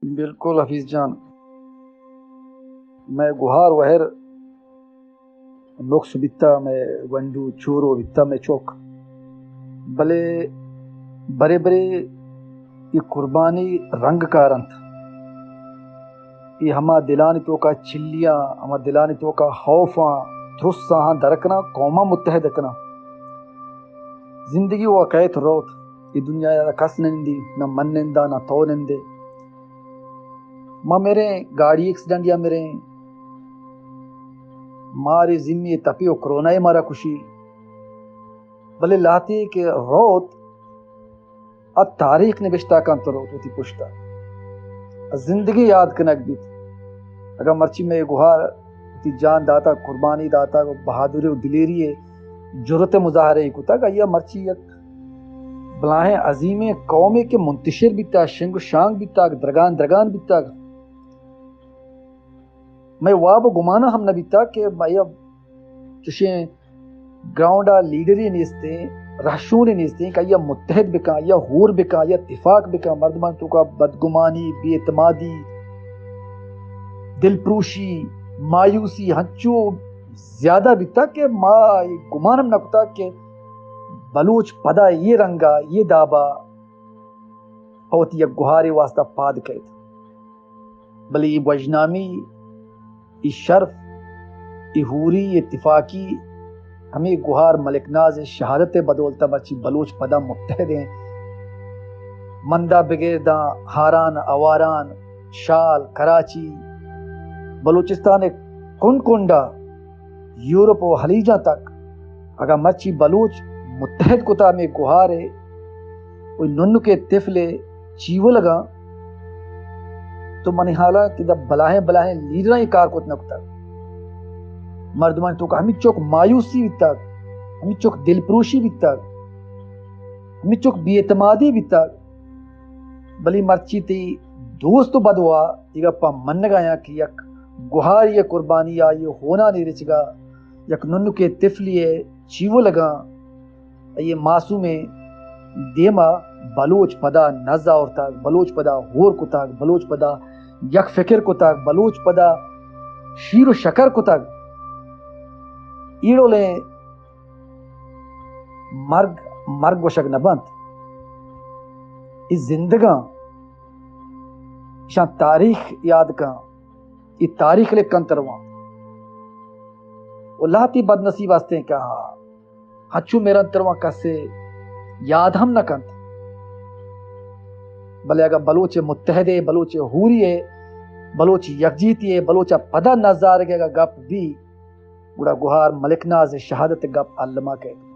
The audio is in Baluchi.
بالکل حفیظ جان، مئے گہار وہر نقص بیتا، مئے گونڈو چورو بیتا، مئے چک۔ بلے برے برے اے قربانی رنگ کارنت۔ اے ہما دلانی توکا چلیاں، ہما دلانی توکا خوفاں، ترساں درکناں، قوماں متحد کناں۔ زندگی وا کئیت روت، اے دنیا ءَ کس نندی، نہ من نندا، نہ تو نندے۔ ما مریں، گاڑی ایکسیڈنٹ یا مریں، مارے زمین تپی و کرونا ءَ مارا کشی۔ بلے لہتے کہ روت، ا تاریخ نبشتہ کنت روت وتی پشتا۔ ا زندگی یاد کنگ بیت۔ اگاں مرچی مئے گہار وتی جان داتا، قربانی داتا، و بہادری و دلیری ءِ جرات ءِ مظاہرہ ای کتگ، آیا مرچی یک بلاہیں عظیمیں قومے کہ منتشر بیتا، شنگ و شانگ بیتا، درگان درگان بیتا۔ مئے واب و گمانا ہم نہ بیتا کہ آیا چشیں گراؤنڈ ءَ لیڈرے نیستیں، رہشونے نیستیں کہ آیا متحد بکن، آیا ہور بکن، آیا تفاق بکن۔ مردمان توکا بدگمانی، بے اعتمادی، دلپروشی، مایوسی ہنچو زیادہ بیتا کہ ما اے گمان ہم نہ کتا کہ بلوچ پدا اے رنگا، اے دابا پہ وتی یک گہارے واسطہ پاد کئیت۔ بلے اے وژنامی، اے شرف، اے ہوری، اے تفاقی، ہمے گہار ملک ناز ءِ شہادت ءِ بدولتا مرچی بلوچ پدا متحد ایں۔ مندا بگر داں ہاران، آواران، شال، کراچی، بلوچستان ءِ کنڈ کنڈا، یورپ و ہلیجاں تک، اگاں مرچی بلوچ متحد کتا ہمے گہار ءِ و ننکے طفل ءِ چیولگاں، تو منی ہیالا کہ دا بلاہیں بلاہیں لیڈراں اے کار کت نہ کتگ۔ مردمانی توکا ہمینچک مایوسی بیتگ، ہمینچک دلپروشی بیتگ، ہمینچک بے اعتمادی بیتگ۔ بلے مرچی تئی دوست و بدواہ اے گپا منگا یاں کہ یک گہاری ءِ قربانی، آئی ءِ ہونانی رچگا، یک ننکے طفلی ءِ چیولگاں، آئی ءِ معصومیں دیما بلوچ پدا نز آورتگ، بلوچ پدا ہور کتگ، بلوچ پدا یک فکر کتگ، بلوچ پدا شیر و شکر کتگ۔ اے ڈولیں مرگ، مرگ گوشگ نہ بنت۔ اے زندگاں، ایشاں تاریخ یاد کن، اے تاریخ لکھنت روان۔ و لہتے بدنصیب ہستیں کہ ہاں، ہنچو مرنت روان کسے یاد ہم نہ کنت۔ بلے اگاں بلوچ متحد ءِ، بلوچ ہوری ءِ، بلوچ یکجہتی ءِ، بلوچ ءَ پدا نزارگ ءِ اگاں گپ بی، گڑا گہار ملک ناز ءِ شہادت ءِ گپ الما کئیت۔